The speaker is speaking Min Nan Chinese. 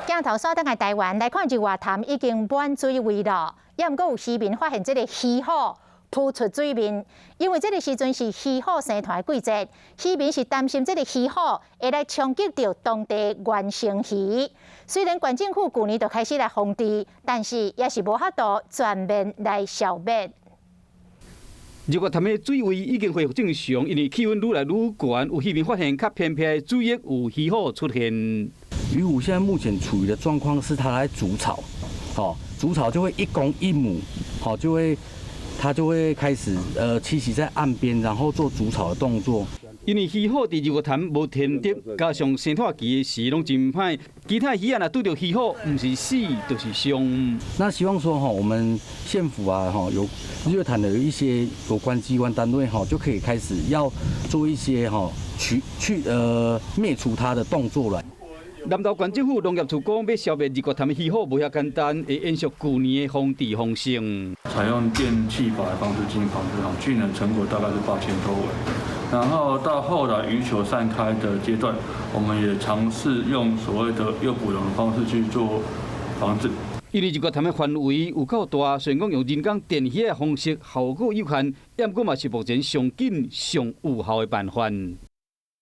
鏡頭轉轉來台灣來看，日月潭已經滿水位了，猶毋過有漁民發現這个魚虎浮出水面，因為這个時陣是魚虎生團的季節，漁民是擔心這个魚虎會來衝擊著當地原生魚。雖然縣政府舊年就開始來防治，但是也是無法度全面來消滅。日月潭的水位已經恢復正常，因為氣溫愈來愈懸，有漁民發現較偏僻的水域有魚虎出現。魚虎現在目前處於的狀況是，它在築巢，好，築巢就會一公一母，好，就會它就會開始棲息在岸邊，然後做築巢的動作。因為魚虎佇日月潭無天敵，加上生湠期的時攏真歹，其他魚仔若拄著魚虎，毋是死就是傷。那希望說哈，我們縣府啊，哈，有日月潭的一些有關機關單位哈，就可以開始要做一些哈去去滅除它的動作了。南投縣政府農業處講，欲消滅日月潭的魚虎無遐簡單，會延續舊年的防治方式。採用電氣法的方式進行防治，去年成果大概是8000多尾。然後到後來魚球散開的階段，我們也嘗試用所謂的誘捕籠的方式去做防治。因為日月潭的範圍有夠大，雖然講用人工電魚的方式效果有限，毋過嘛是目前上緊上有效的辦法。